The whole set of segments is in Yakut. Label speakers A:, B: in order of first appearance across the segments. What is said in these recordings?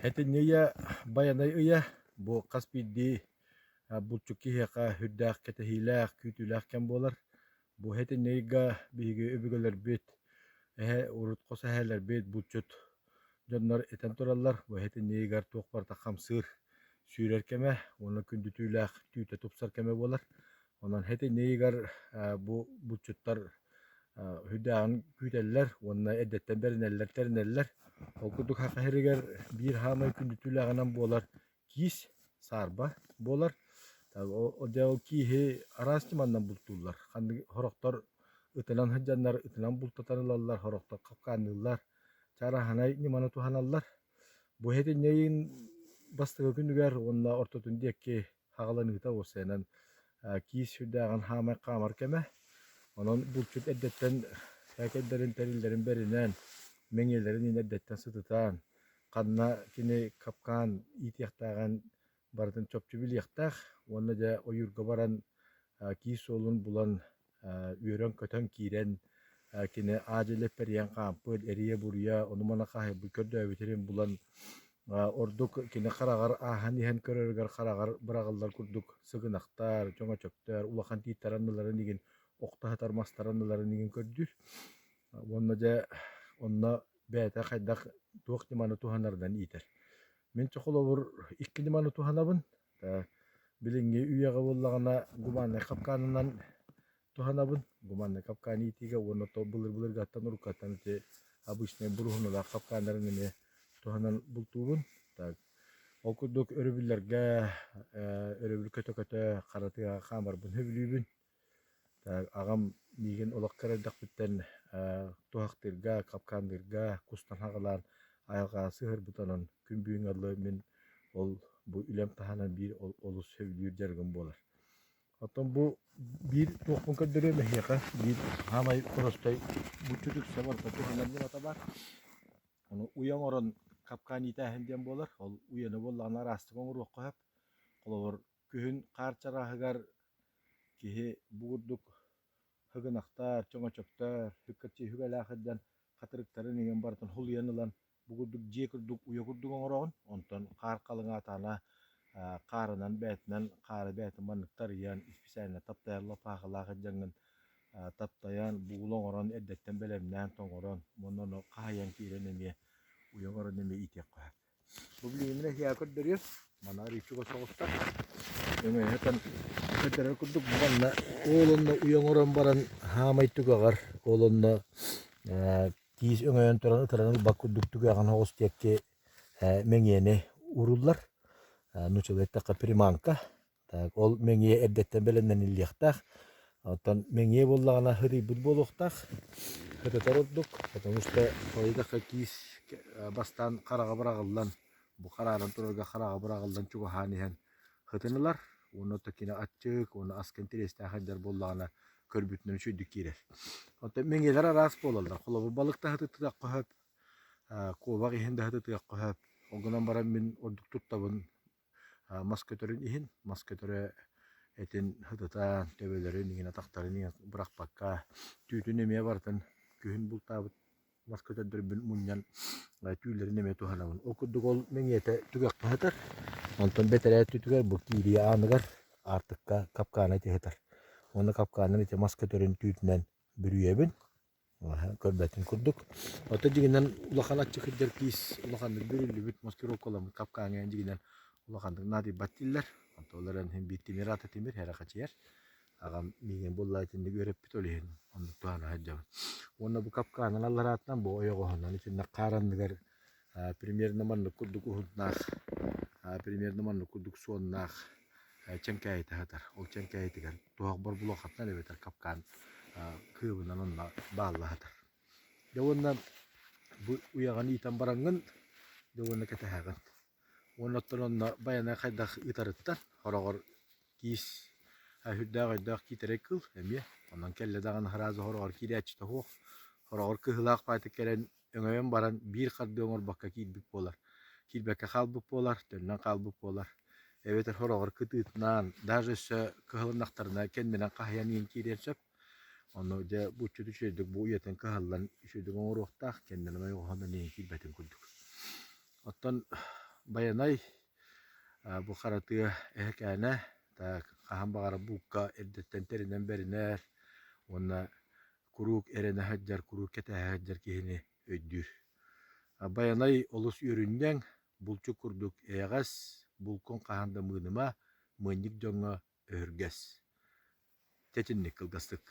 A: Этинньи ыйа Байанай ыйа бу хас биирдии булчут киһиэхэ сүрдээх кэтэһиилээх, күүтүүлээх кэм буолар. Бу этинньи ыйга биһиги өбүгэлэрбит, эһэ урут хос эһээлэрбит булчут дьоннор этэн тураллар, бу этинньи ыйыгар туох барыта хамсыыр, сүүрэр кэмэ уонна күндүтүүлээх түүтэ тупсар кэмэ буолар. Онон этинньи ыйыгар бу булчуттар Үрдээҕин күүтэллэр уонна эрдэттэн бэринэллэр, тэринэллэр. Ол курдук саха сиригэр биир саамай күндүтүүлээҕинэн буолар киис, саарба буолар. Дьэ ол кииһи араас ньыманан бултууллар. Ханнык сорохтор ытынан сылдьаннар ытынан бултатан ылаллар, сорохтор хапкаанныыллар, чарааһынай ньыманы туһаналлар. Бу сэтинньи ыйын бастакы күнүгэр уонна ортотун диэки хаҕыланыыта уопсайынан киис сүрдээҕин хаамай хаамар кэмэ. Онон булчут эрдэттэн сээкэйдэрин тэриллэрин бэринэн, мэҥиэлэрин иин эрдэттэн сытытан, ханна кини капкаан иитиэхтээҕин барытын чопчу билиэхтээх уонна дьэ ойуурга баран киис суолун булан үөрэн-көтөн киирэн кини аа-дьуо лэппэрийэн хаампыт, эрийэ-буруйа, ону-маны хаһыйбыт, көрдөөбүтүн булан ордук кини хараҕар ааһан иһэн көрөрүгэр хараҕар быраҕыллар курдук сыгынахтар, чөҥөчөктөр, улахан тииттэр анныларын игин охто сытар мастар анныларын игин көрдүүр. Уонна дьэ онно бэйэтэ хайдах туох ньыманы туһанарынан иитэр. Мин чэ холобур икки ньыманы туһанабын. Билиҥҥи үйэҕэ буоллаҕына гуманнай хапкаанынан туһанабын. Гуманнай капкаан иитиигэ уонна то былыр-былыргаттан уруккаттан ити обычнай буруһуналаах капкааннарын эмиэ туһанан бултуубун. Так ол курдук өрөбүллэргэ өрөбүл көтө-көтө хара тыаҕа хаамарбын сөбүлүүбүн. Аҕам миигин олох кыра эрдэхпиттэн туһахтыырга, капкаанныырга кустан хаҕылаан айылҕаҕа сыһыарбыт онон күн бүгүҥҥэ дылы мин ол бу үлэм таһынан биир олус сөбүлүүр дьарыгым буолар. Оттон бу биир туохпун көрдөрүөм эһиэхэ биир саамай простой булчут үксэ барыта туһанар ньымата баар. Ону уйа оҥорон капкаан иитээһин диэн буолар. Ол уйаны буоллаҕына араастык оҥоруохха сөп. Холобур, күһүн хаар чарааһыгар киһи бу курдук һыгынахтар, чөҥөчөктөр, һүккэччи үһүгэлээх сылдьан хатырыктарын иҥэн барытын хулуйан ылан бу курдук дьиэ курдук, уйа курдук оҥороҕун. Онтон хаар халыҥаатаҕына хаарынан бэйэтинэн хаары бэйэтин маннык тарыйан, исписээлинэ таптайар лапаахылаах сылдьаҥҥын таптайан, буула оҥорон эрдэттэн бэлэмнээн тоҥорон уонна ону хаһыйан киирэн эмиэ уйа оҥорон эмиэ иитиэххэ сөп. Бу билигин эһиэхэ көрдөрүөм. Мана арыыччыга соҕустар. Өҥөйөтөн көрдөрөр курдук бу манна ол онно уйа оҥорон баран хаамай түгэҕэр ол онно тиис өҥөйөн туран ытыран ылбат курдук түгэҕин оҕус диэки мэҥиэни ууруллар. Нууччалыы эттэххэ приманка. Так, ол мэҥиэ эрдэттэн бэлэмнэниллиэхтээх. Оттон мэҥиэ буоллаҕына һытыйбыт буолуохтаах. Һытытар ордук, потому что хайдахха киис бастаан хараҕа быраҕыллан, бу харааран турарга хараҕа быраҕыллан чугаһаан иһэн һытын ылар. Уонна оттон кини аччык уонна аска интэриэстээх сылдьар буоллаҕына көрбүтүнэн үчүгэйдик киирэр. Оттон мэҥиэлэр араас буолаллар. Холобур, балык да һытытыахха сөп, куобах иһин да һытытыахха сөп. Ол гынан баран мин ордук туттабын мас көтөрүн иһин, мас көтөрө этин ытытан, төбөлөрүн иҥин атахтарын иҥин бырахпакка, түүтүн эмиэ барытын күһүн бултаабыт мас көтөрдөрбүн мунньан түүлэрин эмиэ туһанабын. Ол курдук ол мэҥиэтэ түгэххэ сытар, онтон бэтэрээ өттүтүгэр бу киирии ааныгар аартыкка капкаана ити сытар. Уонна капкаанын ити мас көтөрүн түүтүнэн бүрүйэбин. Көрбөтүн курдук. Оттон дьиҥинэн улахан аччык сылдьар киис улаханнык бүрүллүбүт маскировкаламмыт капкааҥҥа дьиҥинэн улаханнык наадыйбат дииллэр. Онтон ол эрэн иһин биир тимир аата тимир эрэ хачыйар. Аҕам миигин булла итинник үөрэппит ол иһин оннук туһана сылдьабын. Уонна бу капкаанын аллараатынан бу ойоҕоһунан итиннэ хаар анныгар примерно маннык курдук уһуннаах, примерно маннык курдук суоннаах чэҥкээйитэ сытар. Ол чэҥкээйитигэр туһах борбулуохатынан эбэтэр капкаан кыыбынан онно баалла сытар. Дьэ уонна бу уйаҕын иитэн бараҥҥын, дьэ уонна кэтэһэҕин. Уонна оттон онно байанай хайдах ыытарыттан хороҕор киис сүрдээх өйдөөх киитэрэй кыыл эмиэ. Онон кэллэ даҕаны сразу хороҕор киирээччитэ суох. Хороҕор кыһыылаах баайытык кэлэн өҥөйөн баран биир хардыы оҥорбокко киирбит буолар. Киирбэккэ хаалбыт буолар, төннөн хаалбыт буолар. Эбэтэр хороҕор кытыытынан, даже өссө кыһалыннахтарына кэннинэн хаһыйан иһэн киириэн сөп. Ону дьэ булчут үчүгэйдик бу уйатын кыһаллан үчүгэйдик оҥоруохтаах, кэннинэн ойоҕоһунан иһэн киирбэтин курдук. Оттон Байанай бу хара тыа эһэкээнэ хаһан баҕарар булка эрдэттэн тэринэн бэринэр уонна куруук эрэнэ сылдьар, куруук кэтэһэ сылдьар киһини өйдүүр. Байанай олус үөрүнньэҥ, булчут курдук эйэҕэс, булкун хаһан да мыыныма, мыанньык дьоҥҥо өһүргэс. Тэтинник кылгастык.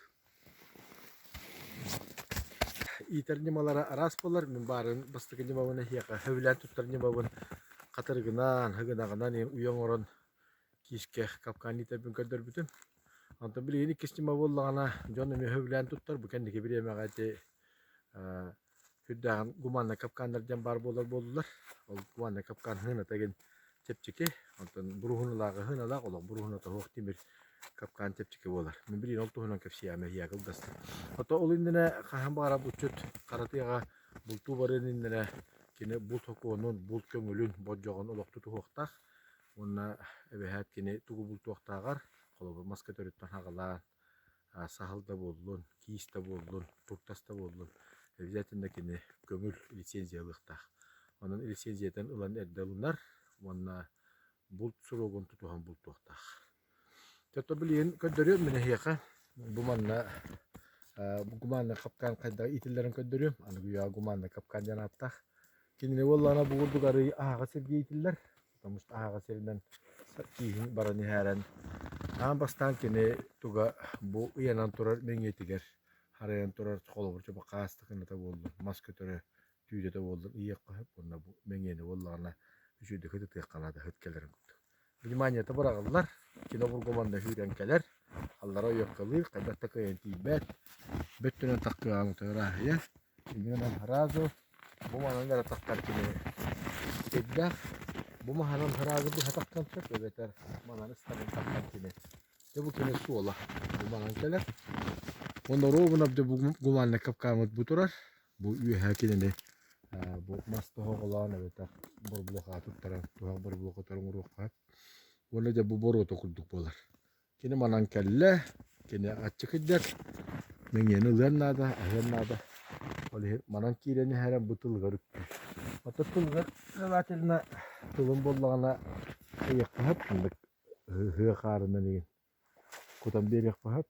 A: Иитэр ньымалара араас буолар. Мин баарын бастакы ньымабын эһиэхэ сөбүлээн туттар ньымабын хатырыгынан, ыгынаҕынан уйа оҥорон киискэ капкан иитэрбин көрдөрбүтүм. Онтон билигин иккис ньыма буоллаҕына, дьон эмиэ сөбүлээн туттар. Бу кэнники бириэмэҕэ ити Сүрдээҕин гуманнай капканнар диэн баар буолар буоллулар. Ол гуманнай капкан сыаната игин чэпчэки, онтон буруһуналааҕы сыаналаах, олох буруһуната суох тимир капкан чэпчэки буолар. Мин билигин ол туһунан кэпсиэҕим эһиэхэ кылгастык. Ото ол иннинэ хаһан баҕарар булчут хара тыаҕа бултуу барыан иннинэ кини булт сокуонун, булт көҥүлүн, болдьоҕун олох тутуһуохтаах. Уонна эбэһээт кини тугу бултуохтааҕар, холобур, мас көтөрүттэн саҕалаан саһыл да буоллун, киис да буоллун, туртас да буоллун, обязательно кини көҥүл лицензия ылыахтаах. Онон лицензиятын ылан эрдэ ылынар уонна булт суругун тутуһан бултуохтаах. Чото билигин көрдөрүөм мин эһиэхэ. Бу манна гуманный капкан хайдах иитиллэрин көрдөрүөм. Аныгы үйэҕэ гуманный капкан диэн ааттаах. Кинини буоллаҕына бу курдук арыый аһаҕас сиргэ иитиллэр. Потому что аһаҕас сиринэн кииһин баран иһээрэн аан бастаан кини туга бу ыйанан турар мэҥиэтигэр харайан турар холобур чопо хаастыкыната буоллун, мас көтөрө түүтэтэ буоллун ыйыахха сөп уонна бу мэҥиэни буоллаҕына үчүгэйдик ытытыахха наада ыт кэлэрин курдук. Вниманиета быраҕыллар, кини обургу манна сүүрэн кэлэр, аллара ойуоккалыыр, хайдах да кыайан тиийбэт, бөттүнэн тахтыаҕын утары ааһыйар. Иннинэн сразу бу манан эрэ тахтар кини сирдээх, бу маһынан сразу быһа тахсан сөп эбэтэр манан ыстанан тахтар кини. Дьэ бу кини суола. Бу манан кэлэр. Уонна ровно дьэ бу гуманный капкаммыт бу турар. Бу үөһэ кинини бу мас тоһоҕолоон эбэтэр борбулуохаҕа туттаран туһах борбулуохатар оҥоруохха сөп. Уонна дьэ бу боруота курдук буолар. Кини манан кэллэ, кини аччык сылдьар, мэҥиэни ылыан наада, аһыан наада. Ол иһин манан киирэн иһэрэ бу тылыгар үктүүр. Оттон тылыгар желательно тылын буоллаҕына ыйыахха сөп, маннык ыһыа хаарынан игин кутан биэриэххэ сөп.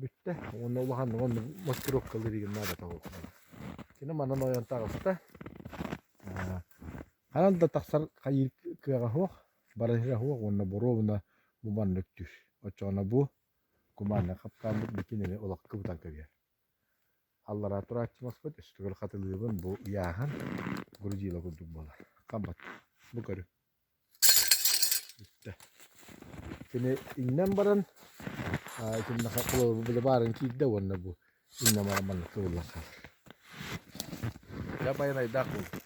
A: Бүттэ уонна улаханнык оннук маскировкалыыр игин наадата суох. Кини манан ойон таҕыста. Ханан да тахсар хайыыр кыаҕа суох, барар сирэ суох уонна боруобуна бу манна үктүүр. Оччоҕуна бу кумааннай хапкааммыт бу кинини олох кыбытан кэбиһэр. Аллараа турааччы маспыт өстүгэр хатылыыбын бу ыйааһын грузила курдук буолар. Хаммат. Бу көрүҥ. Бүттэ. Кини иҥнэн баран итиннэхэ холобур били баарын киирдэ уонна бу иҥнэн баран маннык кыбыллан хаалар. Дьэ байанайдаах буолбут.